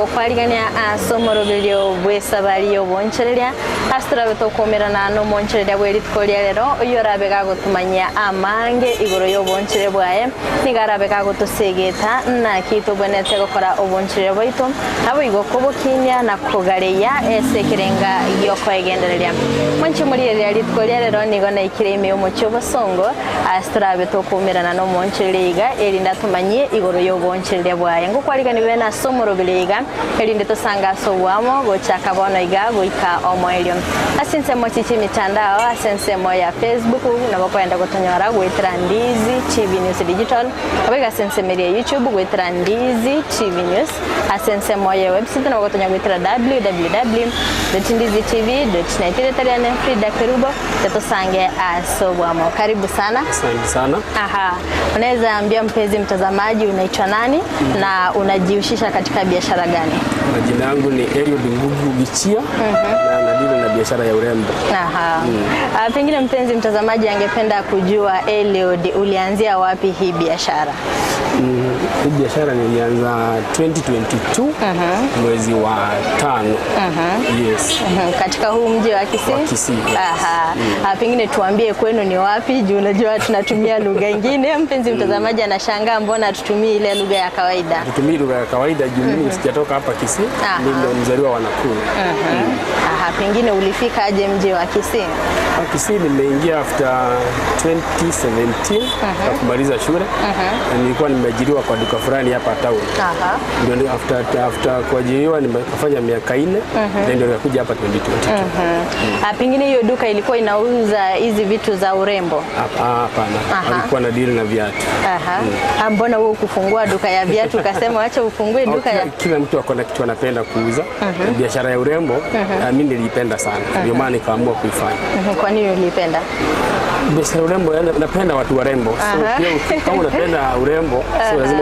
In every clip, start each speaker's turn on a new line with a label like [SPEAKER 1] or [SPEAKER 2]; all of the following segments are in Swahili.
[SPEAKER 1] Ngokwarigania ase omoroberio bw'esabari y'obonchereria ase torabe tokomerana na omonchereria bwa rituko ria rero oyo orabe gagotumanyia amange igoro y'obonchereria bwaye niga arabe gagotosegeta naki tobwenerete gokora obonchereria bwaito nabo igo kobokinya na kogareya ase ekerenga giokoegendereria mwanche morireria rituko ria rero nigo naikire ime y'omochi obosongo ase torabe tokomerana na omonchereria iga erinda tumanyie igoro y'obonchereria bwaye ngokwarigani bene ase omoroberio iga erinde tosanga ase obwamo gochaka bono iga goika omoerio ase ensemo chichi mitandao ase ensemo ya Facebook nabo kwenda gotonyora gwetera Ndizi TV News Digital abiga ase ensemo ya YouTube gwetera Ndizi TV News ase ensemo ya website nabo gotonya gwetera www.ndizitv.net. Tariane Frida Kerubo tatosange ase obwamo. Karibu sana.
[SPEAKER 2] Asante sana.
[SPEAKER 1] Aha. Unaweza ambia mpenzi mtazamaji unaitwa nani na unajihusisha katika biashara gani?
[SPEAKER 2] Majina yangu ni Eliud Ngugu Gichia na nadili na biashara ya urembo.
[SPEAKER 1] Aha. Pengine mpenzi mtazamaji angependa kujua Eliud, ulianzia wapi hii biashara?
[SPEAKER 2] Hii biashara nilianza 2022 mwezi wa 5. Yes.
[SPEAKER 1] Katika huu mji wa Kisii?
[SPEAKER 2] Wa Kisii, yes.
[SPEAKER 1] Aha. Pengine tuambie kwenu ni wapi, juu unajua tunatumia lugha ingine. Mpenzi mtazamaji anashangaa mbona tutumii ile lugha ya kawaida.
[SPEAKER 2] Tutumii lugha ya kawaida juu mimi sijatoka hapa Kisii, mimi ndio mzaliwa wa Nakuru.
[SPEAKER 1] Aha, pengine ulifika aje mji wa Kisii?
[SPEAKER 2] Kisii nimeingia after 2017 na kumaliza shule. Na nilikuwa nimeajiriwa kwa duka fulani hapa town.
[SPEAKER 1] Aha.
[SPEAKER 2] Ndio after kuajiriwa nimefanya miaka 4, then ndio nikakuja hapa 2022.
[SPEAKER 1] Pengine hiyo duka ilikuwa inauza hizi vitu za urembo?
[SPEAKER 2] Hapana, alikuwa na deal na viatu.
[SPEAKER 1] Aha. Mbona wewe ukufungua duka ya viatu ukasema acha ufungue duka ya
[SPEAKER 2] Kila mtu ako na kitu anapenda kuuza. Biashara ya urembo mimi niliipenda sana, ndio maana nikaamua kuifanya.
[SPEAKER 1] Kwa nini ulipenda?
[SPEAKER 2] Biashara urembo, yani napenda watu warembo. So pia kama unapenda urembo, so lazima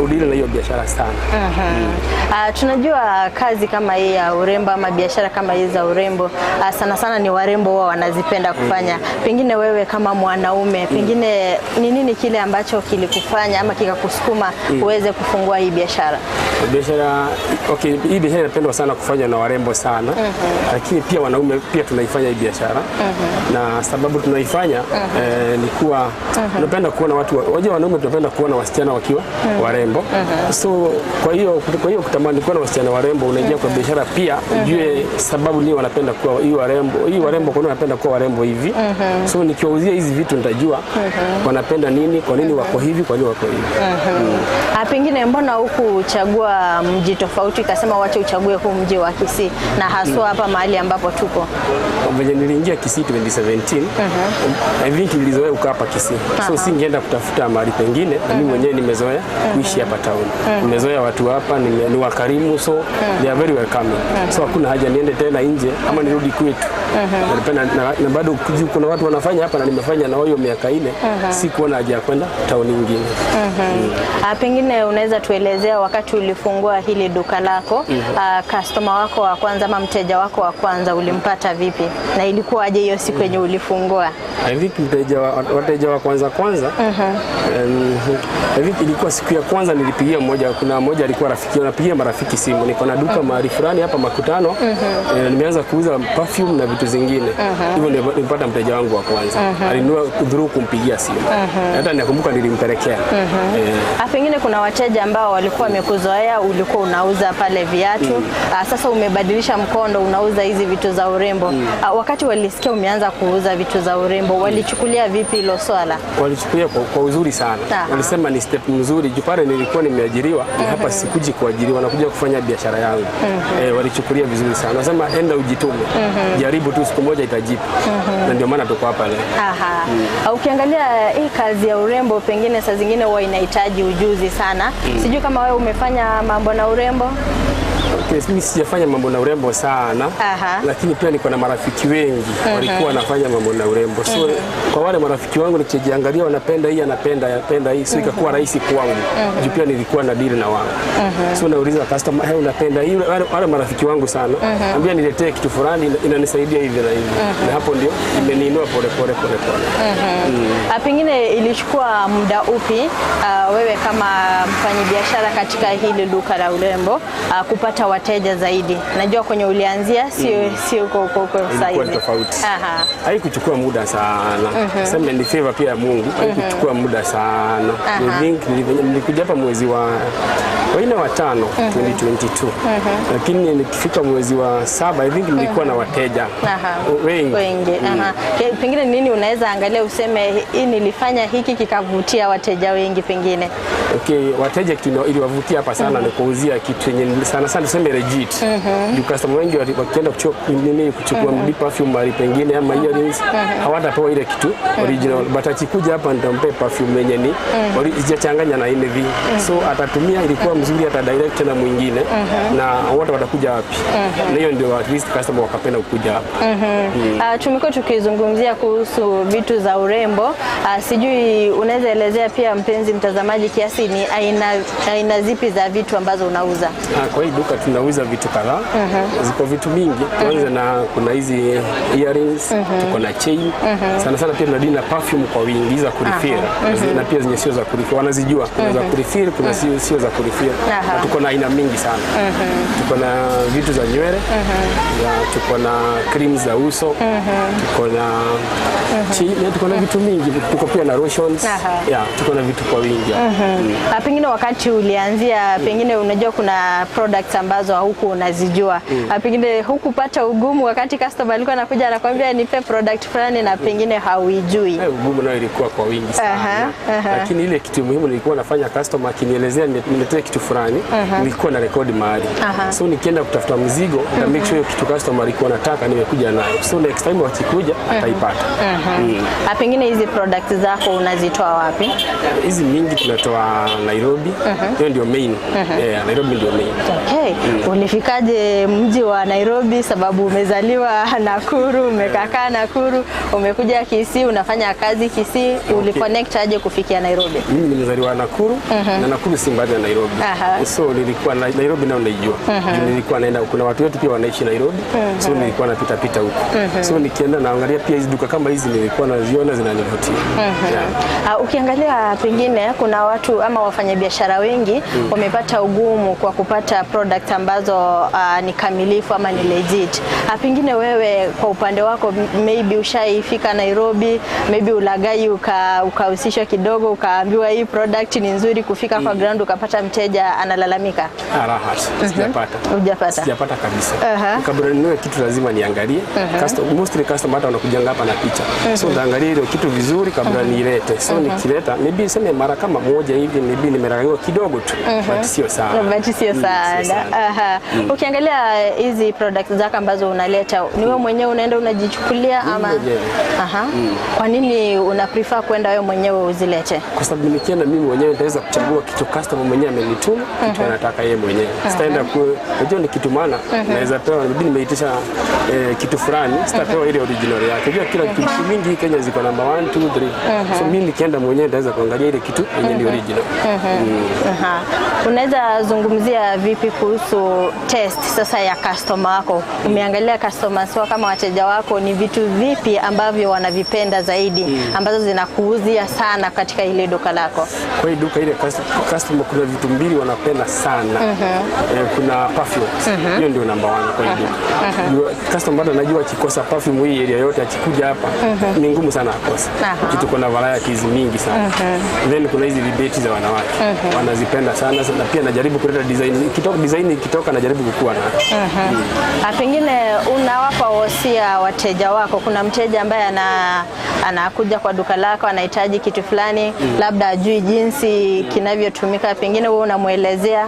[SPEAKER 2] udili na hiyo biashara sana.
[SPEAKER 1] Tunajua kazi kama hii ya urembo ama biashara kama hii za urembo sana sana ni warembo wao wanazipenda kufanya. Pengine wewe kama mwanaume, pengine ni nini kile ambacho kilikufanya ama kikakusukuma uweze kufungua hii biashara?
[SPEAKER 2] Biashara, okay, hii biashara inapendwa sana kufanywa na warembo sana, lakini pia wanaume pia tunaifanya hii biashara. Na sababu tunaifanya ni kuwa tunapenda kuona watu, wajua wanaume tunapenda kuona wasichana wakiwa warembo. So kwa hiyo kutamani kuona wasichana warembo, unaingia kwa biashara pia ujue sababu ni wanapenda kuwa hii warembo, hii warembo kwa nini wanapenda kuwa warembo hivi. So nikiwauzia hizi vitu nitajua wanapenda nini, kwa nini wako hivi, kwa nini wako hivi.
[SPEAKER 1] Pengine mbona hukuchagua mji tofauti ukasema wacha uchague huu mji wa Kisii na haswa hapa mahali ambapo tuko?
[SPEAKER 2] Venye niliingia Kisii 2017, I think nilizoea kukaa hapa Kisii. So singeenda kutafuta mahali pengine, na mimi mwenyewe nimezoea kuishi hapa town. Nimezoea watu hapa, ni wakarimu, so they are very welcoming. So hakuna haja niende tena nje ama nirudi kwetu. Napenda na bado kuna watu wanafanya hapa na nimefanya na wao miaka 4, sikuona haja ya kwenda town nyingine.
[SPEAKER 1] Pengine unaweza tuelezea wakati ulifungua hili duka lako, customer wako wa kwanza ama mteja wako wa kwanza ulimpata vipi? Na ilikuwa aje hiyo siku yenye ulifungua?
[SPEAKER 2] I think wateja wa kwanza I think ilikuwa siku ya kwanza nilipigia mmoja, kuna mmoja alikuwa rafiki, napigia marafiki simu, niko na duka mahali fulani hapa Makutano, nimeanza kuuza perfume na vitu zingine. Hivyo ndio nilipata mteja wangu wa kwanza. Alinunua through kumpigia simu. Hata nakumbuka nilimpelekea.
[SPEAKER 1] Pengine kuna wateja ambao walikuwa wamekuzoea, ulikuwa unauza pale viatu, sasa umebadilisha mkondo, unauza hizi vitu za urembo. Wakati walisikia umeanza kuuza vitu za urembo, walichukulia vipi hilo swala?
[SPEAKER 2] Walichukulia kwa uzuri sana. Walisema ni step mzuri. Juu pale nilikuwa nimeajiriwa na hapa sikuji kuajiriwa, nakuja kufanya biashara yangu. Walichukulia vizuri sana. Nasema enda ujitume. Jaribu tu, siku moja itajipa. Na ndio maana tuko hapa leo.
[SPEAKER 1] Aha. Ukiangalia hii kazi ya urembo pengine saa zingine huwa inahitaji ujuzi sana. Sijui kama wewe umefanya mambo na urembo?
[SPEAKER 2] Okay, mimi sijafanya mambo na urembo sana. Lakini pia niko na marafiki wengi walikuwa wanafanya mambo na urembo. So kwa wale marafiki wangu nikijiangalia, wanapenda hii, anapenda hii, so ikakuwa rahisi kwangu. Juu pia nilikuwa na deal na wao. So nauliza customer, hey, unapenda hii? Wale marafiki wangu sana. Ambia niletee kitu fulani inanisaidia hivi na hivi. Na hapo ndio imeniinua pole pole pole pole.
[SPEAKER 1] Pengine ilichukua muda upi wewe kama mfanyabiashara katika hili duka la urembo kupata wateja zaidi? Najua kwenye ulianzia sio uko uko uko
[SPEAKER 2] Ilikuwa
[SPEAKER 1] saizi.
[SPEAKER 2] Tofauti. Haikuchukua muda sana. Sema ni favor pia ya Mungu. Haikuchukua muda sana. I think nilikuja hapa mwezi wa 4 wa 5 2022. Lakini nikifika mwezi wa 7, I think nilikuwa na wateja wengi.
[SPEAKER 1] Wengi. Aha. Pengine nini unaweza angalia useme hii nilifanya hiki kikavutia wateja wengi pengine?
[SPEAKER 2] Okay, wateja kitu iliwavutia hapa sana ni kuuzia kitu yenye sana sana tuseme legit. Juu customer wengi wakienda kuchukua nini, kuchukua mm perfume mahali pengine ama earrings, hawatapewa ile kitu original, but akikuja hapa nitampea perfume yenye ni sijachanganya na anything. So atatumia, ilikuwa mzuri, ata direct tena mwingine na wote watakuja wapi. Na hiyo ndio at least customer wakapenda kukuja hapa.
[SPEAKER 1] Tumekuwa tukizungumzia kuhusu vitu za urembo. Sijui unaweza elezea pia mpenzi mtazamaji kiasi ni aina zipi za vitu ambazo unauza?
[SPEAKER 2] Kwa hii duka tunauza vitu kadhaa. Ziko vitu mingi. Tuanze na kuna hizi earrings, tuko na chain. Sana sana pia tunadili na perfume kwa wingi za kurefill. Na pia zenye sio za kurefill. Wanazijua. Kuna za kurefill, kuna sio za kurefill. Na tuko na aina mingi sana. Tuko na vitu za nywele, ya, tuko na cream za uso, tuko na chain, tuko na vitu mingi. Tuko pia na lotions. Yeah, tuko na vitu kwa wingi.
[SPEAKER 1] Pengine wakati ulianzia, pengine unajua kuna products ambazo huku unazijua. Pengine hukupata ugumu wakati customer alikuwa anakuja anakuambia nipe product fulani na pengine hauijui?
[SPEAKER 2] Ugumu nayo ilikuwa kwa wingi sana.
[SPEAKER 1] Aha, aha.
[SPEAKER 2] Lakini ile kitu muhimu nilikuwa nafanya, customer akinielezea niletee kitu fulani, nilikuwa na rekodi mahali. So nikienda kutafuta mzigo, nita make sure hiyo kitu customer alikuwa anataka nimekuja nayo. So next time wakikuja ataipata.
[SPEAKER 1] Pengine hizi products zako unazitoa wapi?
[SPEAKER 2] Hizi mingi tunatoa Nairobi. Hiyo ndio main. Yeah, Nairobi ndio main.
[SPEAKER 1] Okay. Ulifikaje mji wa Nairobi? Sababu umezaliwa Nakuru, umekakaa Nakuru, umekuja Kisii, unafanya kazi Kisii, uliconnect aje kufikia Nairobi?
[SPEAKER 2] Mimi nimezaliwa Nakuru na Nakuru si mbali na Nairobi. So nilikuwa na, Nairobi nao naijua. Juu nilikuwa naenda, kuna watu wetu pia wanaishi Nairobi. So nilikuwa napita pita huko. So nikienda naangalia pia hizi duka kama hizi nilikuwa naziona zinanivutia. Yeah.
[SPEAKER 1] Ukiangalia pengine kuna watu ama wafanyabiashara wengi wamepata ugumu kwa kupata product ambazo ni kamilifu ama ni legit. Pengine wewe kwa upande wako maybe ushaifika Nairobi, maybe ulaghai ukahusishwa kidogo, ukaambiwa hii product ni nzuri, kufika kwa ground ukapata mteja analalamika?
[SPEAKER 2] Ah, raha, sijapata.
[SPEAKER 1] Hujapata?
[SPEAKER 2] Sijapata kabisa. Kabla ninunue kitu lazima niangalie. Mostly customer hata wanakujanga hapa na picha. So nitaangalia ile kitu vizuri kabla niilete. So nikileta, maybe niseme mara kama moja hivi, maybe nimelagaiwa kidogo tu, but sio sana.
[SPEAKER 1] But sio
[SPEAKER 2] Sio
[SPEAKER 1] sana.
[SPEAKER 2] sana.
[SPEAKER 1] Ukiangalia hizi products zako ambazo unaleta, ni wewe mwenyewe unaenda unajichukulia ama?
[SPEAKER 2] Mwenyewe.
[SPEAKER 1] Kwa nini una prefer kwenda wewe mwenyewe uzilete?
[SPEAKER 2] Kwa sababu nikienda mimi mwenyewe nitaweza kuchagua kitu customer mwenyewe amenituma, kitu anataka yeye mwenyewe. Sitaenda ku, unajua nikitumana naweza pewa, maybe nimeitisha kitu fulani, sitapewa ile original yake. Unajua kila kitu mingi hii Kenya ziko number 1 2 3. So mimi nikienda mwenyewe nitaweza kuangalia ile kitu yenye ni original.
[SPEAKER 1] Unaweza zungumzia vipi kuhusu taste sasa ya customer wako? Umeangalia customers wako kama wateja wako ni vitu vipi ambavyo wanavipenda zaidi ambazo zinakuuzia sana katika ile duka lako?
[SPEAKER 2] Kwa hii duka ile customer kuna vitu mbili wanapenda sana. Kuna perfume. Hiyo ndio number one kwa hii duka. Customer bado anajua akikosa perfume hii area yote, akikuja hapa ni ngumu sana akose. Kitu kuna varieties mingi sana. Then kuna hizi vibeti za wanawake. Wanazipenda sana na pia najaribu kuleta design. Ikitoka design ikitoka najaribu kukua nayo.
[SPEAKER 1] Pengine unawapa wosia wateja wako. Kuna mteja ambaye anakuja kwa duka lako anahitaji kitu fulani, labda ajui jinsi kinavyotumika, pengine wewe unamwelezea.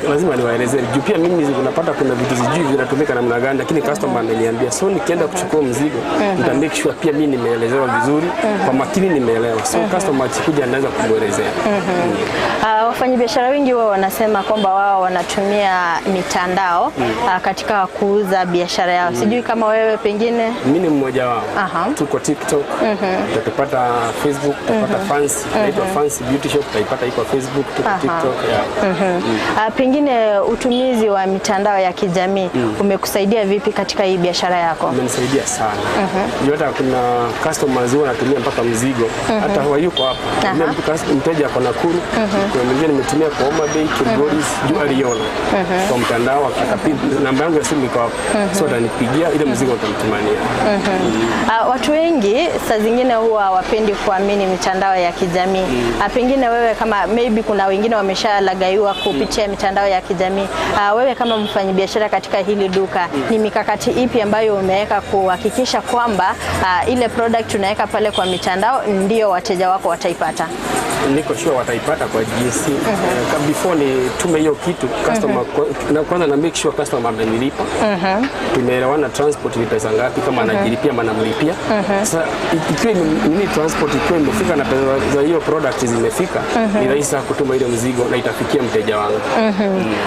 [SPEAKER 2] Lazima niwaelezee juu pia mimi unapata kuna vitu sijui vinatumika namna gani, lakini customer ameniambia. So nikienda kuchukua mzigo nita make sure pia mimi nimeelezewa vizuri kwa makini, nimeelewa. So customer akikuja anaweza kumwelezea.
[SPEAKER 1] Wafanyabiashara wengi wao wanasema kwamba wao wanatumia wanatumia mitandao katika kuuza biashara yao. Sijui kama wewe pengine.
[SPEAKER 2] Mimi ni mmoja wao. Tuko TikTok, utatupata Facebook, utapata Fancy, inaitwa Fancy Beauty Shop, utaipata iko Facebook, tuko TikTok. Yeah.
[SPEAKER 1] Pengine utumizi wa mitandao ya kijamii umekusaidia vipi katika hii biashara yako?
[SPEAKER 2] Imenisaidia sana. Juu hata kuna customers huwa wanatumia mpaka mzigo, hata hayuko hapa. Mteja ako Nakuru, kuna mwingine nimetumia kwa Homa Bay, Kilgoris, juu aliona kwa mtandao akapiga namba yangu ya simu iko hapo. So atanipigia ile mzigo nitamtumania.
[SPEAKER 1] Watu wengi saa zingine huwa hawapendi kuamini mitandao ya kijamii. Pengine wewe kama maybe kuna wengine wameshalagaiwa kupitia mitandao ya kijamii. Wewe kama mfanyabiashara katika hili duka, ni mikakati ipi ambayo umeweka kuhakikisha kwamba ile product unaweka pale kwa mitandao ndio wateja wako wataipata?
[SPEAKER 2] Niko sure wataipata kwa jinsi before ni tume hiyo kitu customer kwanza na make sure customer amenilipa. Tumeelewana transport ni pesa ngapi, kama anajilipia ama namlipia. Sasa ikiwa nini transport ikiwa imefika na pesa za hiyo product zimefika, ni rahisi sana kutuma ile mzigo na itafikia mteja wangu.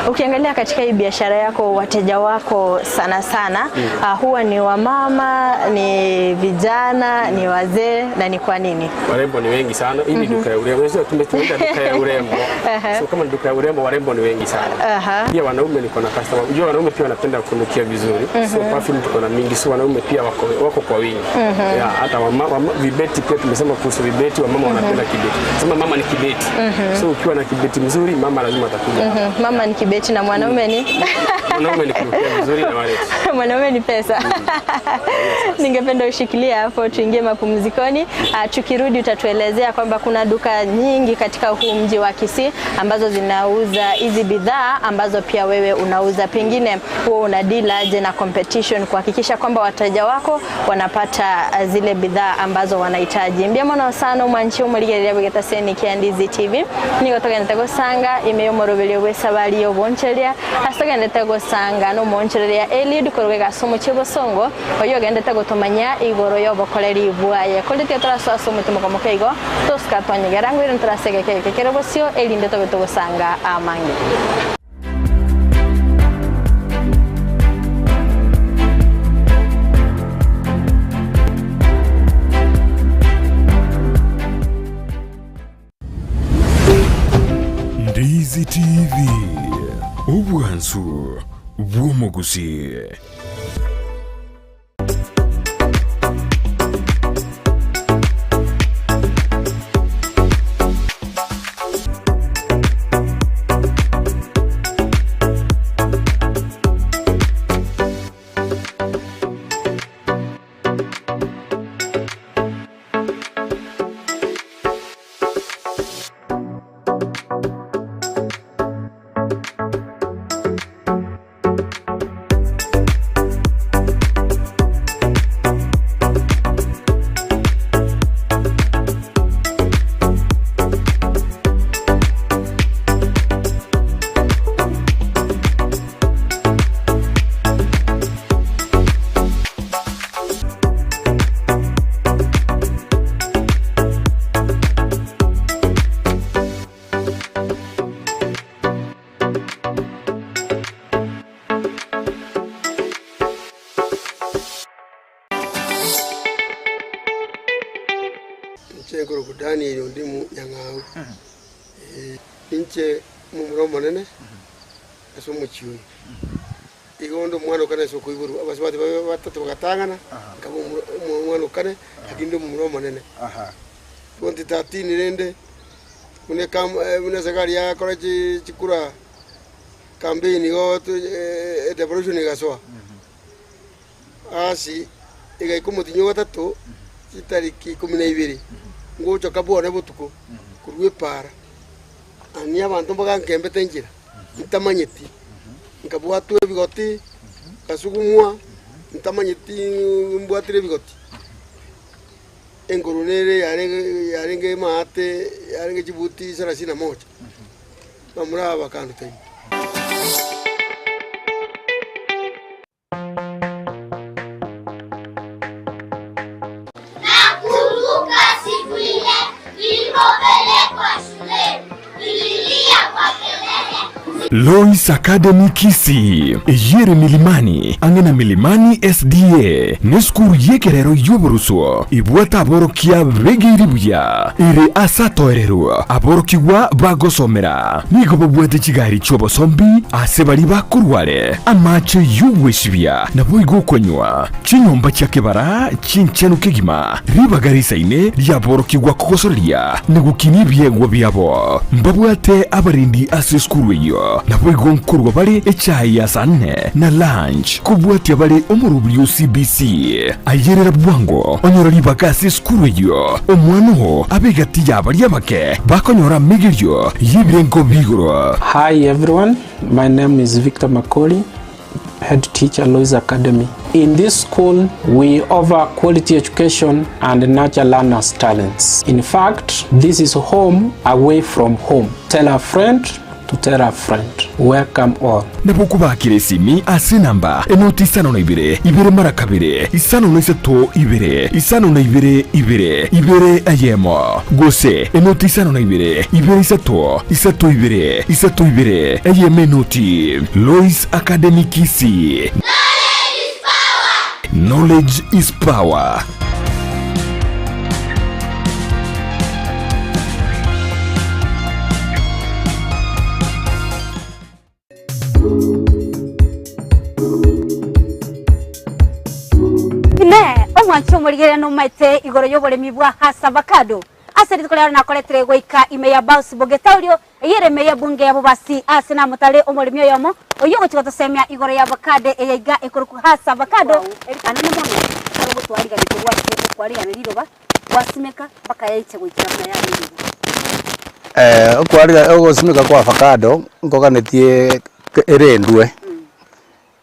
[SPEAKER 1] Ukiangalia katika hii biashara yako, wateja wako sana sana huwa ni wamama, ni vijana, ni wazee, na ni kwa nini?
[SPEAKER 2] Warembo ni wengi sana. Hii ni duka ya urembo. Unajua tumeenda duka ya urembo. So kama ni duka ya urembo, warembo ni wengi sana. Pia wanaume niko na customer. Unajua wanaume pia wanapenda kunukia vizuri. So perfume tuko na mingi. So wanaume pia wako kwa wingi. Yeah, hata vibeti pia tumesema kuhusu vibeti, wamama wanapenda kibeti. Sema mama ni kibeti. So ukiwa na kibeti mzuri, mama lazima atakuja.
[SPEAKER 1] Mama ni kibeti na mwanaume ni
[SPEAKER 2] Mwanaume ni kunukia vizuri na wallet.
[SPEAKER 1] Mwanaume ni pesa. Ningependa ushikilie hapo tuingie mapumzikoni. Tukirudi utatuelezea kwamba kuna duka nyingi katika huu mji wa Kisii ambazo zinauza hizi bidhaa ambazo pia wewe unauza. Pengine wewe una deal aje na competition kuhakikisha kwamba wateja wako wanapata zile bidhaa ambazo wanahitaji. Mbia mono sana umwanchi umuligerera bwegetaseni kia Ndizi TV. Nigo togendete gosanga ime yomoroberio bwe sabari yoboncheria asogendete gosanga no monchereria Eliud korwega somo chebosongo oyo gendete gotomanya igoro yobokoreri bwaye kolete torasoa somo tumukomoka igo toska twanyegera ngwire ntorasegeke kekero bosio elinde tobeto gosanga amange.
[SPEAKER 3] Ndizi TV, obwansu bw'omuguzi.
[SPEAKER 4] Daniel ndi Nyang'au inche mumuro monene ase omochiuni igo ndo omwana okane ase okoiborwa abasubati babe batatu bagatang'ana nkaba omwana okane lakini ndi omomura omonene 2013 rende buna buna serikali yakora chikura campaign igo devolution igasoa asi igaika omotinyi ogatato chitariki 12 ngochoka bwone botuko kurwa epara ani abanto mbaga nkembete njira ntamanyeti nkabwatwa ebigoti nkasugumwa ntamanyeti mbwatire ebigoti engoro nere yarenge maate yarenge chibuti 31 bamura bakandu tayi.
[SPEAKER 5] Nakumbuka siku ile nilipopelekwa shuleni, nililia kwa kelele.
[SPEAKER 3] Lois Academy Kisii eyere Milimani angena Milimani SDA neskuru yekerero yoburuso ibwata aborokia begeiri buya ere asatoererwa aborokiwa bagosomera nigo babwate chigari chobosombi ase bari bakurware amache y'ubwesibya nabo igokonywa chinyomba kyakebara chinchenu kigima ribagarisa ine ryaborokiwa kukosoria nigukini byegwa byabo mbabwate abarindi ase skuru eyo nabo igonkurwa bari echayi ya sanne na lunch kubwate bari omurubyo CBC ayerera bwango onyora ribagasi skuru eyo omwano abegati yabari abake bakonyora migiryo yibirengo bigoro.
[SPEAKER 6] Hi everyone, my name is Victor Makoli, head teacher Lois Academy. In this school, we offer quality education and nurture learners' talents. In fact, this is home away from home. Tell a friend to tell a friend. Welcome all.
[SPEAKER 3] Nabokubakire esimi ase namba enoti 52 2 2 53 2 52 2 ayemo gose enoti 52 2 3 32 32 ayeme noti. Lois Academy Kisii. Knowledge is power.
[SPEAKER 7] Ne omwancho morigere no maite igoro yoboremi bwa hasabakado ase rituko na koletre goika ime ya bounce bogetaurio yere meya bunge ya bobasi ase na mutale omoremi oyomo oyo gochikotosemia igoro ya avocado eyaiga ekoruku hasa avocado anene mono arogo twariga nikorwa kwariga neriroba wasimeka bakayaiche goikira na ya
[SPEAKER 8] okwariga ogosimeka kwa avocado ngokanetie erendwe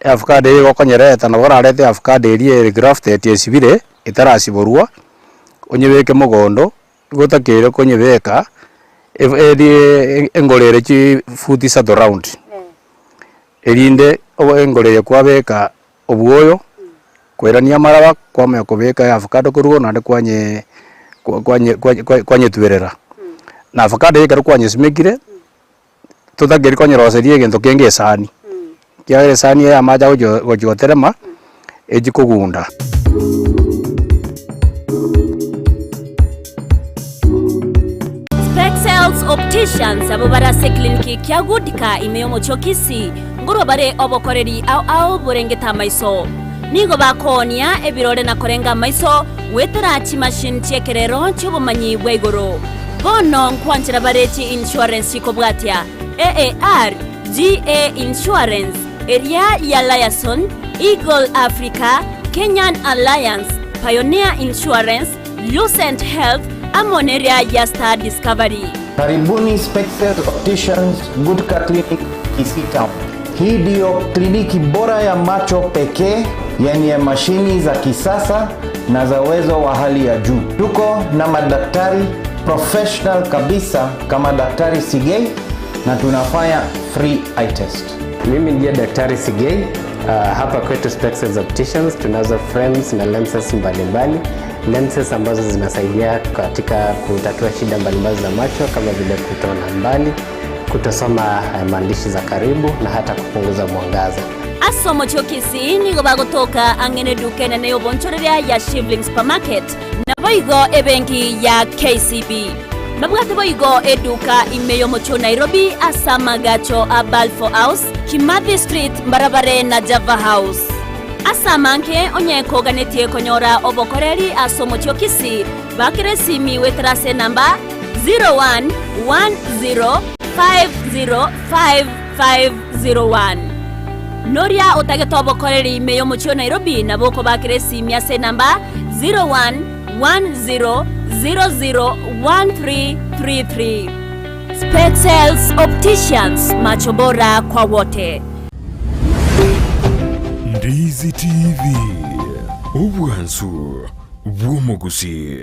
[SPEAKER 8] avocado iri gokonyereta na borarete avocado iri eri grafted esibire itarasiborwa onyebeke mugondo gotakire konyebeka eri engorere chi futi sato round erinde engorere kwabeka obwoyo kwerania maraba kwamya kobeka avocado korugo nande kwanye kwanye kwanye tuberera na avocado yekero kwanye simekire tutageri konyeroserie egento kenge esani kiagere esani ya amaja gojoterema ejikogunda.
[SPEAKER 9] Spexels Opticians abo barase kliniki kyagudika imeyomo chokisi nguro bare obokoreri au au burengeta maiso nigo bakonia ebirore na korenga maiso wetera chi machine chekerero chobomanyi bwaigoro bono nkwanchira barechi insurance ikobwatia AAR GA Insurance area ya Liaison, Eagle Africa, Kenyan Alliance, Pioneer Insurance, Lucent Health amoneria ya Star Discovery.
[SPEAKER 10] Karibuni Spexels Opticians Gutka Clinic Kisii Town. Hii ndio kliniki bora ya macho pekee yenye mashini za kisasa na za uwezo wa hali ya juu. Tuko na madaktari professional kabisa kama Daktari Sigei na tunafanya free eye test.
[SPEAKER 11] Mimi ndiye Daktari Sigei. Hapa kwetu Spexels Opticians tunazo frames na lenses mbalimbali. Lenses ambazo zinasaidia katika kutatua shida mbalimbali za macho kama vile kutoona mbali, kutosoma maandishi za karibu na hata kupunguza mwangaza.
[SPEAKER 9] Asomo chokisi nigo bagotoka angene duke na neyo bonchoreria ya Shivling Supermarket na boigo ebenki ya KCB. Babwate boigo eduka imeyo mocho Nairobi asamagacho a Balfour House, Kimathi Street, Mbarabare na Java House. Asamanke onye koganetie konyora obokoreri asomo chokisi bakire simi wetrase namba 0110505501. Noria otageto obokoreri imeyo mocho Nairobi naboko bakire simi ase namba 0110001333. Spexels Opticians, macho bora kwa wote.
[SPEAKER 3] Ndizi TV, obwansu bw'omugusi.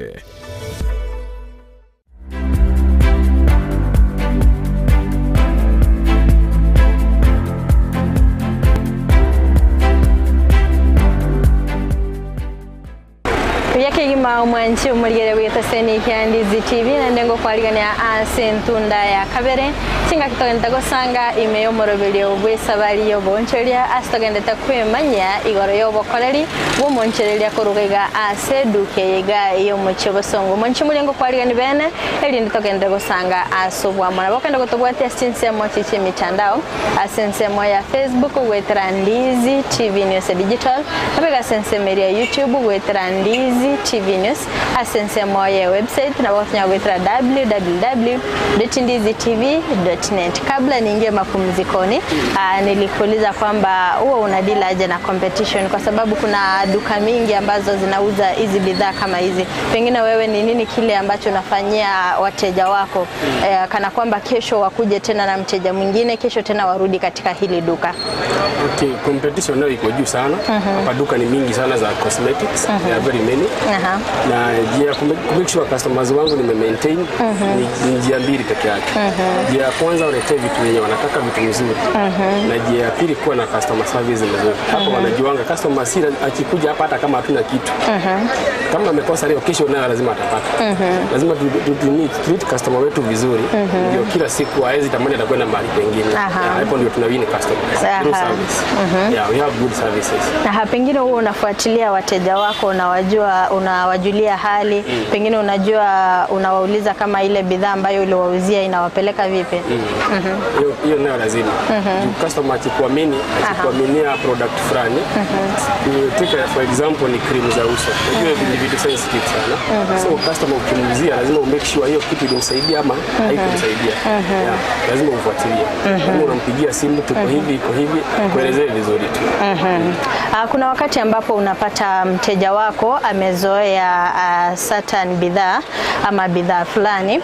[SPEAKER 1] Yakegima omwanchi omorigere bweteseni kia Ndizi TV naende ngokwarigania ase entunda ya kabere chingaki togendete gosanga ime y'omoroberio bw'esabari y'oboncheria ase togendete kwemanya igoro y'obokoreri bw'omonchereria koruga iga ase eduka eye y'omochie bosongo omonchi muri ngokwarigani bene erinde togendete gosanga ase obwamo nabo okende gotobwatia ase chinsemo chiche emitandao ase ensemo ya Facebook gwetera Ndizi TV News Digital nabega ase ensemo eria YouTube gwetera Ndizi TV News ase ensemo ya website na botunya gwetera www.ndizitv.net. Kabla niingie mapumzikoni, nilikuuliza kwamba huwa unadila aje na competition, kwa sababu kuna duka mingi ambazo zinauza hizi bidhaa kama hizi. Pengine wewe ni nini kile ambacho unafanyia wateja wako kana kwamba kesho wakuje tena na mteja mwingine, kesho tena warudi katika hili duka?
[SPEAKER 2] Okay, competition nayo iko juu sana. Hapa duka ni mingi sana za cosmetics. There are very many. Na njia ya ku make sure customers wangu nime maintain ni njia mbili peke yake. Njia ya kwanza, waletee vitu wenye wanataka, vitu mzuri. Na njia ya pili, kuwa na customer service mzuri. Hapo wanajuanga customer si akikuja hapa, hata kama hatuna kitu. Kama amekosa leo, kesho nayo lazima atapata. Lazima tu treat customer wetu vizuri. Ndio kila siku hawezi tamani atakwenda mahali pengine. Yeah, hapo ndio tuna win customers through service. Yeah, we have good services.
[SPEAKER 1] Na pengine huwa unafuatilia wateja wako, unawajua, unawajulia hali, pengine unajua, unawauliza kama ile bidhaa ambayo uliwauzia inawapeleka vipi?
[SPEAKER 2] Hiyo hiyo nayo lazima. Juu customer akikuamini, akikuaminia product fulani, take for example ni cream za uso. Unajua ni vitu sensitive sana. So customer ukimuuzia, lazima umake sure hiyo kitu ilimsaidia ama haikumsaidia. Yeah, lazima ufuatilie. Kama unampigia simu, tuko hivi, iko hivi, kuelezee vizuri tu.
[SPEAKER 1] Kuna wakati ambapo unapata mteja wako amezoea certain bidhaa ama bidhaa fulani.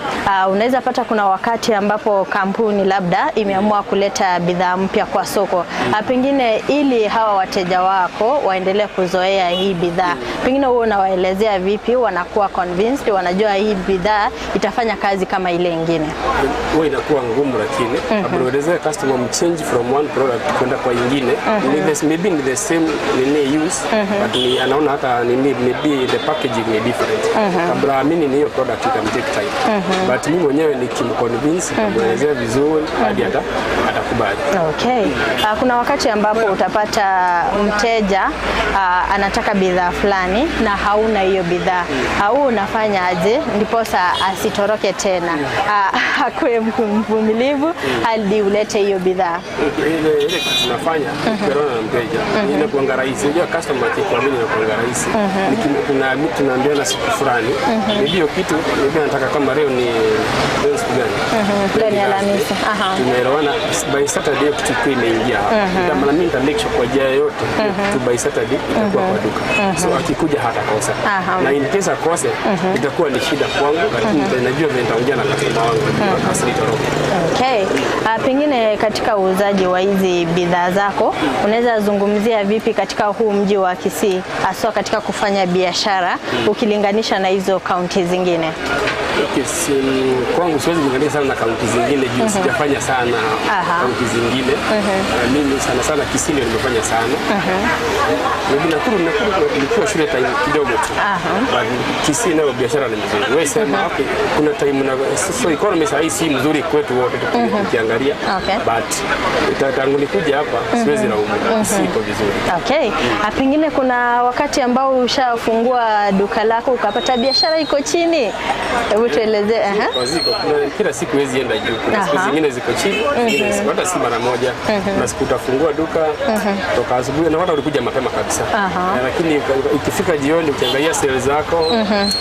[SPEAKER 1] Unaweza pata kuna wakati ambapo kampuni labda imeamua kuleta bidhaa mpya kwa soko. Pengine ili hawa wateja wako waendelee kuzoea hii bidhaa, pengine wewe unawaelezea vipi wanakuwa convinced, wanajua hii bidhaa itafanya kazi kama ile ingine?
[SPEAKER 2] Huwa inakuwa ngumu, lakini kabla uelezee customer mchange from one product kwenda kwa ingine, ni the, maybe ni the same nini use, but ni anaona hata nini, maybe the packaging ni different. Kabla amini ni hiyo product, itam take time, but mimi mwenyewe nikimconvince, kumwelezea vizuri hadi atakubali.
[SPEAKER 1] Okay. Kuna wakati ambapo utapata mteja anataka bidhaa fulani na hauna hiyo bidhaa. Au unafanya aje ndiposa asitoroke tena? Akuwe mvumilivu hadi ulete hiyo bidhaa.
[SPEAKER 2] Ile kitu tunafanya kuelewana na mteja inakuanga rahisi. Unajua customer akikuamini inakuanga rahisi. Tunaambiana siku fulani, maybe hiyo kitu maybe anataka kama leo siku gani?
[SPEAKER 1] Leo ni Alhamisi.
[SPEAKER 2] Tunaelewana by Saturday hiyo kitu ikiwa imeingia hapa. Ndio mimi nita make sure kwa njia yoyote kitu by Saturday itakuwa kwa duka. So akikuja hatakosa. Na in case akose, itakuwa ni shida kwangu, lakini najua vile nitaongea na customer wangu asitoroke.
[SPEAKER 1] Okay. Pengine katika uuzaji wa hizi bidhaa zako unaweza zungumzia vipi katika huu mji wa Kisii, haswa katika kufanya biashara ukilinganisha na hizo kaunti zingine?
[SPEAKER 2] Okay, si, kwangu siwezi kuangalia sana na kaunti zingine juu sijafanya sana kaunti zingine. Mimi sana sana Kisii ndio nimefanya sana. Maybe Nakuru nilikuwa shule time kidogo tu. But Kisii nayo biashara ni mzuri. Wewe sema okay, kuna time na so economy saa hii si mzuri kwetu wote tukiangalia. But tangu nikuja hapa siwezi laumu. Kisii iko vizuri.
[SPEAKER 1] Okay. Pengine kuna wakati ambao ushafungua duka lako ukapata biashara iko chini. Hebu tuelezee.
[SPEAKER 2] Ziko, ziko. Kuna, kila siku huwezi enda juu. Kuna siku zingine ziko chini, zingine ziko hata si mara moja. Kuna siku utafungua duka toka asubuhi na watu walikuja mapema kabisa. Lakini ikifika jioni ukiangalia sales zako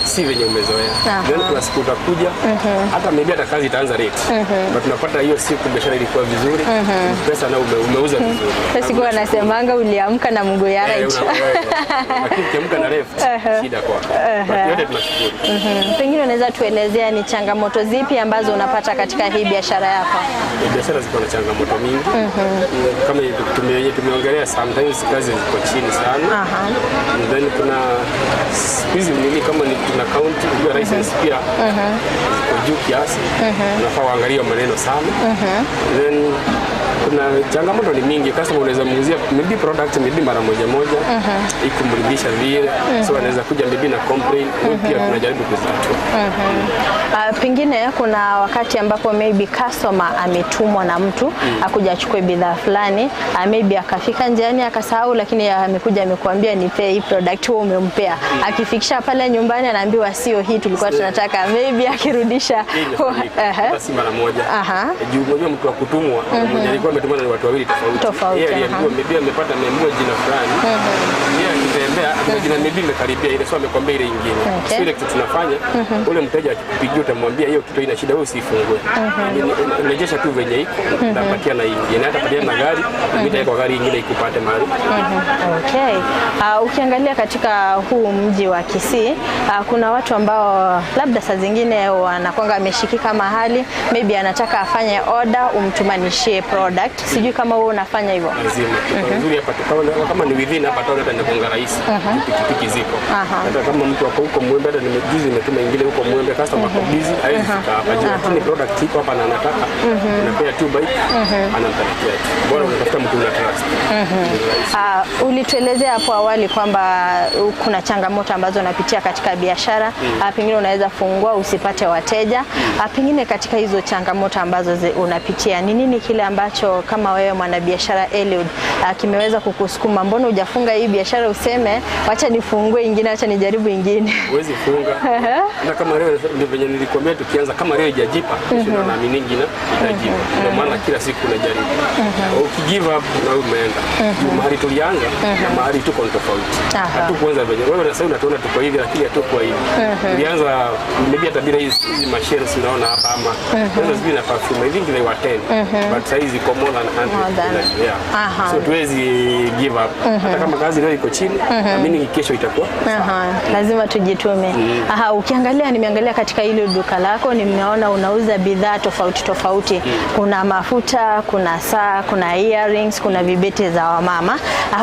[SPEAKER 2] si venye umezoea. Then kuna siku utakuja hata maybe hata kazi itaanza late. But unapata hiyo siku biashara ilikuwa vizuri, pesa na umeuza vizuri.
[SPEAKER 1] Sasa siku wanasemanga uliamka na mguu ya
[SPEAKER 2] Eh,
[SPEAKER 1] right.
[SPEAKER 2] lakini ukiamka na left, shida kwako. But yote tunashukuru.
[SPEAKER 1] Pengine unaweza tuelezea ni changamoto zipi ambazo unapata katika hii biashara yako?
[SPEAKER 2] Biashara ziko na changamoto mingi. Kama yenye tumeongelea, sometimes kazi ziko chini sana. And then kuna siku hizi nini, kama ni tuna county, unajua license pia ziko juu kiasi, unafaa uangalie maneno sana. Then Kuna changamoto ni mingi. Customer unaweza muuzia maybe product maybe mara moja moja ikumridhisha vile, so anaweza kuja maybe na complain. Pia tunajaribu kuzitatua.
[SPEAKER 1] Pengine kuna wakati ambapo maybe customer ametumwa na mtu akuja achukue bidhaa fulani, maybe akafika njiani akasahau, lakini amekuja amekuambia nipe hii product, wewe umempea. Akifikisha pale nyumbani anaambiwa sio hii tulikuwa tunataka, maybe akirudisha.
[SPEAKER 2] Hii imefanyika. Hata si mara moja. Juu unajua mtu wa kutumwa mwenye alikuwa ametumwa na watu wawili tofauti.
[SPEAKER 1] Tofauti,
[SPEAKER 2] Yeye aliambiwa maybe amepata, ameambiwa jina fulani. Yeye akitembea kuna jina maybe imekaribia ile, so amekwambia ile ingine. So ile kitu tunafanya, ule mteja akikupigia utamwambia hiyo kitu haina shida, wewe usifungue. Rejesha tu venye iko, utapatia na ingine. Hata patia na gari, mimi nitaweka kwa gari ingine ikupate mahali.
[SPEAKER 1] Okay. Ukiangalia katika huu mji wa Kisii, kuna watu ambao labda saa zingine wanakwanga ameshikika mahali, maybe anataka afanye order umtumanishie product. Sijui kama wewe unafanya hivyo.
[SPEAKER 2] Lazima. Nzuri hapa tu kama ni within hapa town hata inakuanga rahisi. Pikipiki ziko. Hata kama mtu ako huko Mwembe, hata nimejuzi nimetuma ingine huko Mwembe, customer ako busy, hawezi fika hapa. Juu lakini product iko hapa na anataka. Unapea tu bike, anampelekea tu. Bora unatafuta mtu una trust.
[SPEAKER 1] Ulituelezea hapo awali kwamba kuna changamoto ambazo unapitia katika biashara. Pengine unaweza fungua usipate wateja. Pengine katika hizo changamoto ambazo unapitia, ni nini kile ambacho kama wewe mwanabiashara Eliud kimeweza kukusukuma, mbona hujafunga hii biashara useme wacha nifungue ingine, wacha nijaribu ingine?
[SPEAKER 2] Huwezi funga. Hata kama leo ndio venye nilikwambia tukianza, kama leo haijajipa, kesho mm naamini ingine itajipa. Ndio maana kila siku unajaribu. Ukigive up na wewe umeenda. Juu mahali tulianza na mahali tuko ni tofauti. Hatukuanza venye wewe sasa unatuona tuko hivi, lakini hatukuwa hivi. Tulianza maybe hata bila hizi machines unaona hapa ama kwanza sijui na perfume, I think they were 10, but sasa hizi iko more than 100.
[SPEAKER 1] More than.
[SPEAKER 2] Yeah. So tuwezi give up. Hata kama kazi leo iko chini, naamini kesho itakuwa.
[SPEAKER 1] Lazima tujitume. Ukiangalia, nimeangalia katika ile duka lako, nimeona unauza bidhaa tofauti tofauti. Kuna mafuta, kuna saa, kuna earrings, kuna vibeti za wamama.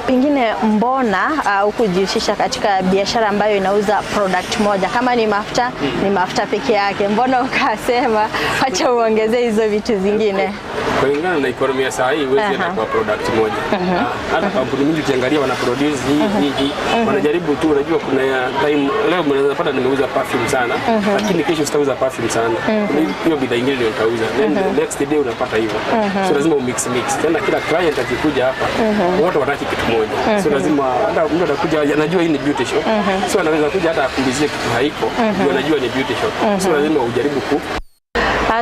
[SPEAKER 1] Pengine mbona hukujihusisha katika biashara ambayo inauza product moja? Kama ni mafuta, ni mafuta peke yake. Mbona ukasema acha uongezee hizo vitu zingine?
[SPEAKER 2] Kulingana na economy ya saa hii huwezi enda kwa product moja. Hata kampuni mingi ukiangalia wana produce hii hii hii. Wanajaribu tu, unajua kuna ya time leo mnaweza pata nimeuza perfume sana, lakini kesho sitauza perfume sana. Hiyo bidhaa nyingine ndio nitauza. Then the next day unapata hivyo. So lazima umix mix. Tena kila client akikuja hapa, wote wataki kitu moja. So lazima hata mtu atakuja anajua hii ni beauty shop. So anaweza kuja hata akuulizie kitu haiko, ndio anajua ni beauty shop. So lazima ujaribu ku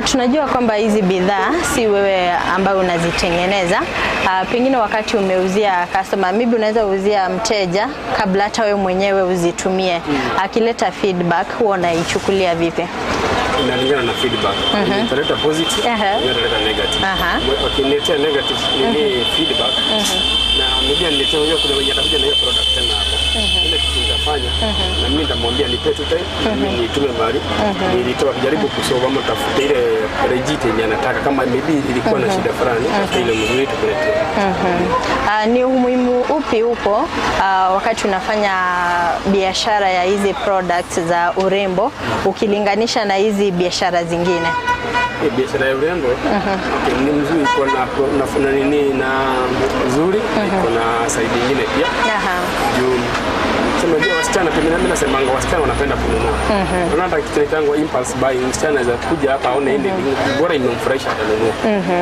[SPEAKER 1] Tunajua kwamba hizi bidhaa si wewe ambaye unazitengeneza. Pengine wakati umeuzia customer, maybe unaweza uzia mteja kabla hata wewe mwenyewe uzitumie. Akileta feedback huwa unaichukulia vipi?
[SPEAKER 2] Inalingana na feedback. Italeta positive, italeta negative. Wakiniletea negative nini feedback na maybe aniletea, unajua kuna wenye atakuja na hiyo product tena hapo. Ile kitu nitafanya na mimi nitamwambia nipe tu time, mimi nitume mahali nilitoa kujaribu kusoma ama tafute ile legit yenye anataka, kama maybe ilikuwa na shida fulani, tafute ile mzuri tukuletee.
[SPEAKER 1] Ni umuhimu upi upo wakati unafanya biashara ya hizi products za urembo ukilinganisha na hizi biashara zingine?
[SPEAKER 2] Biashara ya urembo, okay, ni mzuri, iko na nini na nzuri, iko na side nyingine pia. Juu sema ndio wasichana pia, mimi nasemanga wasichana wanapenda kununua. Unaona hata kitu kinaitwa impulse buying, msichana anaweza kuja hapa aone ile bora imemfurahisha atanunua.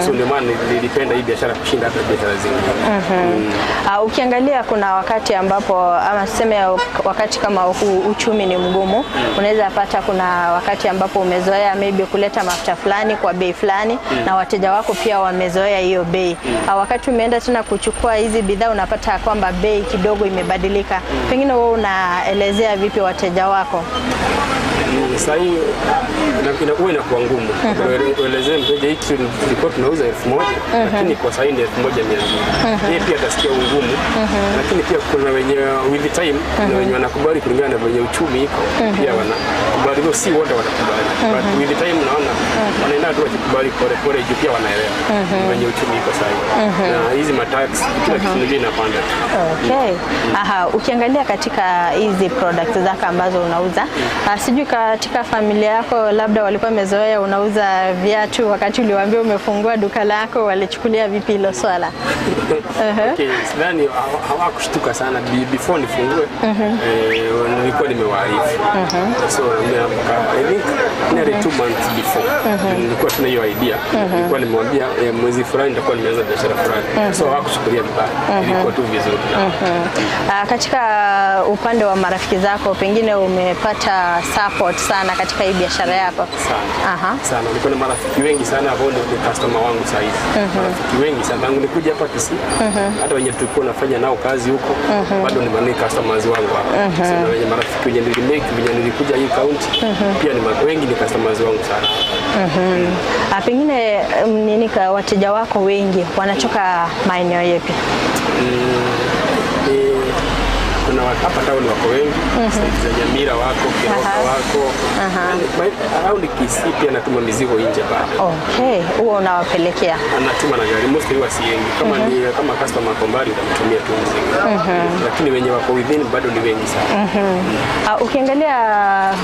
[SPEAKER 2] So ndio maana nilipenda hii biashara kushinda hata biashara zingine.
[SPEAKER 1] Ukiangalia kuna wakati ambapo ama tuseme wakati kama huu uchumi ni mgumu, unaweza pata kuna wakati ambapo umezoea maybe kuleta mafuta fulani kwa bei fulani na wateja wako pia wamezoea hiyo bei. Wakati umeenda tena kuchukua hizi bidhaa unapata kwamba bei kidogo imebadilika. Pengine wewe unaelezea vipi wateja wako?
[SPEAKER 2] Sasa hii inakuwa ngumu. Uelezee mteja hiki tulikuwa tunauza 1000 lakini kwa sasa ni 1200. Yeye pia atasikia ugumu. Lakini pia kuna wenye with the time, kuna wenye wanakubali kulingana na venye uchumi iko, pia wanakubali, si wote watakubali. But with the time naona wanaenda tu wakikubali pole pole juu pia wanaelewa venye uchumi iko sasa. Na hizi matax kila kitu ndio inapanda.
[SPEAKER 1] Okay. Ukiangalia katika hizi products zako ambazo unauza, sijui katika Katika familia yako labda walikuwa wamezoea unauza viatu, wakati uliwaambia umefungua duka lako walichukulia vipi hilo swala?
[SPEAKER 2] Okay, sidhani hawakushtuka sana. Before nifungue nilikuwa nimewaarifu. So I think nearly 2 months before nilikuwa tuna hiyo idea. Nilikuwa nimemwambia mwezi fulani nitakuwa nimeanza biashara fulani. So hawakuchukulia vibaya. Ilikuwa tu vizuri.
[SPEAKER 1] Katika upande wa marafiki zako pengine umepata support sana katika hii biashara yako?
[SPEAKER 2] Sana. Sana. Nilikuwa na marafiki wengi sana ambao ni customer wangu sasa hivi. Marafiki wengi sana tangu nikuja hapa Kisii. Hata wenye tulikuwa nafanya nao kazi huko bado ni customers wangu hapa. So na wenye marafiki wenye nilimake wenye nilikuja hii county pia ni wengi ni customers wangu sana.
[SPEAKER 1] Pengine nini wateja wako wengi wanatoka maeneo yapi?
[SPEAKER 2] Kuna hapa town wako wengi, za Nyamira wako, Keroka wako. Around Kisii pia natuma mizigo nje bado.
[SPEAKER 1] Okay, huo unawapelekea?
[SPEAKER 2] Anatuma na gari, mostly huwa siendi. Kama ni kama customer kwa mbali utamtumia tu mzigo. Lakini wenye wako within bado ni wengi sana.
[SPEAKER 1] Ukiangalia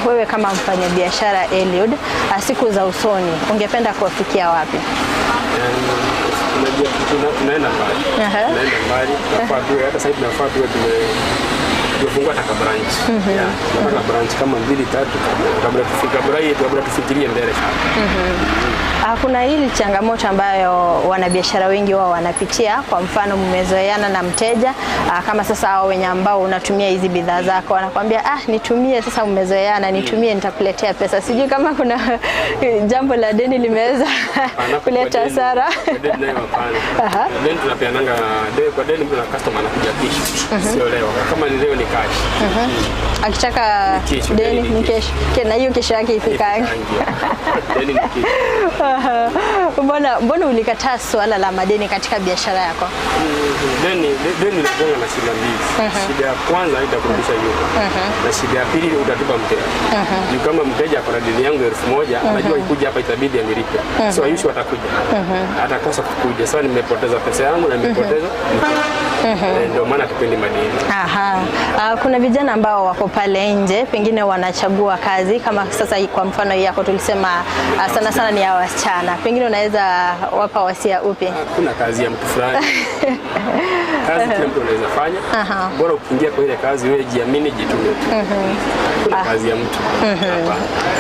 [SPEAKER 1] wewe kama mfanyabiashara Eliud, siku za usoni ungependa kuwafikia wapi?
[SPEAKER 2] Tunaenda mbali. Tunaenda mbali. Hata sasa tunafaa tuwe tumefungua taka branch. Tunataka branch kama 2 3 kabla tufika kabla tufikirie mbele sana.
[SPEAKER 1] Kuna hili changamoto ambayo wanabiashara wengi wao wanapitia. Kwa mfano mmezoeana na mteja, kama sasa hao wenye ambao unatumia hizi bidhaa zako wanakuambia nitumie sasa, mmezoeana, nitumie nitakuletea pesa. Sijui kama kuna jambo la deni limeweza kuleta hasara.
[SPEAKER 2] Deni nayo hapana. Deni tunapeananga deni kwa deni, kuna customer anakuja kesho. Sio leo. Kama ni leo ni cash.
[SPEAKER 1] Akitaka deni ni kesho. Na hiyo kesho yake ifikangi.
[SPEAKER 2] Deni ni kesho.
[SPEAKER 1] Mbona ulikataa swala la madeni katika biashara yako?
[SPEAKER 2] Deni linakuwa na shida mbili. Shida ya kwanza itakurudisha nyuma. Na shida ya pili utatupa mteja. Ni kama mteja akona deni yangu 1000, anajua ikuja hapa itabidi anilipe. So ayushi atakuja. Atakosa kukuja. Sasa nimepoteza pesa yangu na nimepoteza mteja. Ndio maana tupendi madeni.
[SPEAKER 1] Kuna vijana ambao wako pale nje pengine wanachagua kazi kama sasa kwa mfano yako tulisema sana sana ni ya wasichana. Pengine unaweza wapa wasia upi?
[SPEAKER 2] Kuna kazi ya mtu fulani. Kazi kila mtu anaweza fanya. Bora ukiingia kwa ile kazi wewe jiamini, jitume. Kuna kazi ya mtu.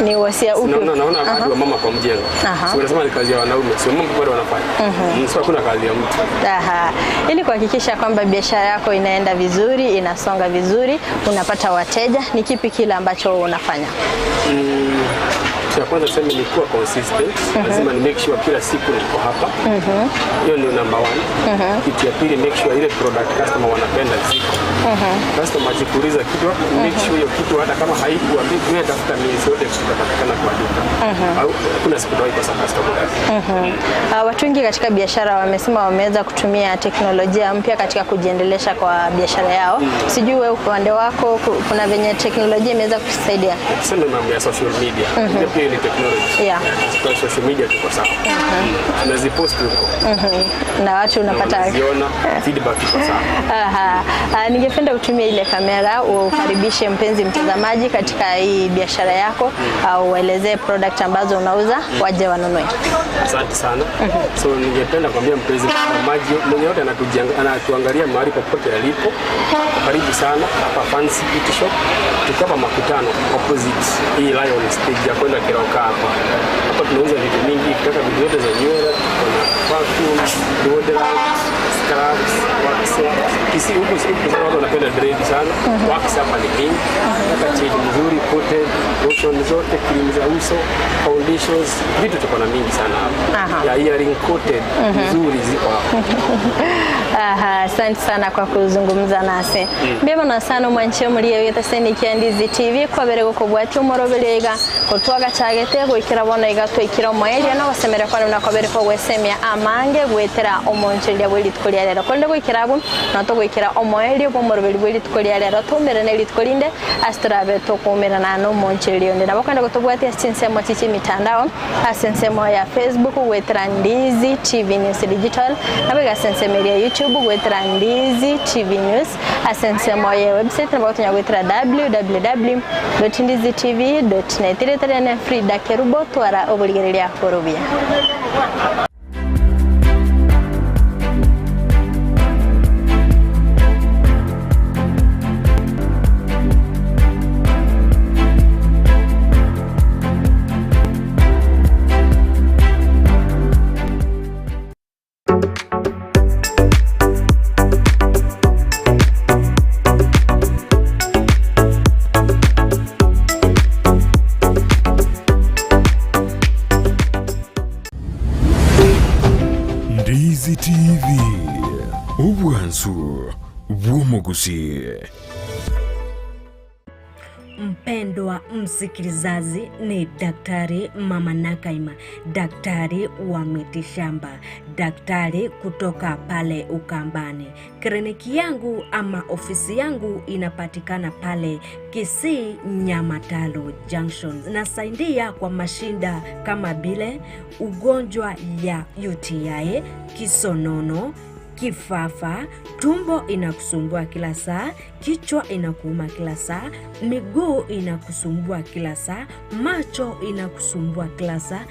[SPEAKER 1] Ni wasia upi?
[SPEAKER 2] Naona watu wa mama kwa mjengo. Sio unasema ni kazi ya wanaume, sio mama bado wanafanya. Sio kuna kazi ya mtu.
[SPEAKER 1] Ili kuhakikisha kwamba biashara yako inaenda vizuri, inasonga vizuri, unapata wateja, ni kipi kile ambacho unafanya?
[SPEAKER 2] Cha kwanza tuseme ni kuwa consistent. Lazima ni make sure kila siku niko hapa. Hiyo ni number 1. Kitu ya pili, make sure ile product customer wanapenda ziko. Customer akikuuliza kitu, make sure hiyo kitu hata kama haikuwa wewe tafuta miezi yote kutapatikana kwa duka. Au kuna siku ndio ikosa customer.
[SPEAKER 1] Watu wengi katika biashara wamesema wameweza kutumia teknolojia mpya katika kujiendelesha kwa biashara yao. Sijui wewe upande wako kuna venye teknolojia imeweza kukusaidia?
[SPEAKER 2] Tuseme mambo ya social media. Pia ni technology. Kwa social media tuko sawa. Tunazipost huko.
[SPEAKER 1] Na watu unapata
[SPEAKER 2] unaziona feedback iko sawa.
[SPEAKER 1] Ningependa utumie ile kamera ukaribishe mpenzi mtazamaji katika hii biashara yako, au uelezee product ambazo unauza waje wanunue.
[SPEAKER 2] Asante sana. So ningependa kuambia mpenzi mtazamaji mwenye yote anatuangalia mahali popote alipo, karibu sana hapa Fancy Beauty Shop. Tuko hapa Makutano opposite hii Lion stage ya kwenda Keroka hapa. Hapa tunauza vitu mingi, kutoka vitu zote za nywele, kuna perfume, deodorant, scrubs, wax. Kisi huku sana watu wanapenda dread sana. Wax hapa ni king. Hata chini nzuri, coated, lotion zote, cream za uso, foundations, vitu tuko na mingi sana hapa. Ya earring coated nzuri ziko hapa.
[SPEAKER 1] Asante sana kwa kuzungumza nasi. Mbema na sana mwanche muri yeta seni kiandizi TV kwa berego ko bwati umorobelega Kotwagachagete gwikira bono iga twikira omoerio na gosemera kwane buna kwabere kogwesemia amange gwetera omoncheria bwa rituko ria rero konde gwikira abwo na togwikira omoerio bwa omoroberi bwa rituko ria rero tumere na rituko rinde ase torabe tokumerana na omoncheria onde nabo kwenda gotobwatia ase chinsemo chichi mitandao ase ensemo ya Facebook gwetera Ndizi TV News Digital nabo iga ase ensemo ya YouTube gwetera Ndizi TV News ase ensemo ya website nabo gotonya gwetera www.ndizitv.net ireterene Frida Kerubo twara oborigereria korobia.
[SPEAKER 3] Ndizi TV obwansu bw'omugusi.
[SPEAKER 12] Mpendwa msikilizaji, ni Daktari Mama Nakaima, daktari wa mitishamba, daktari kutoka pale Ukambani. Kliniki yangu ama ofisi yangu inapatikana pale Kisii Nyamatalo Junction. Nasaidia kwa mashinda kama vile ugonjwa ya UTI, kisonono, kifafa, tumbo inakusumbua kila saa, kichwa inakuuma kila saa, miguu inakusumbua kila saa, macho inakusumbua kila saa.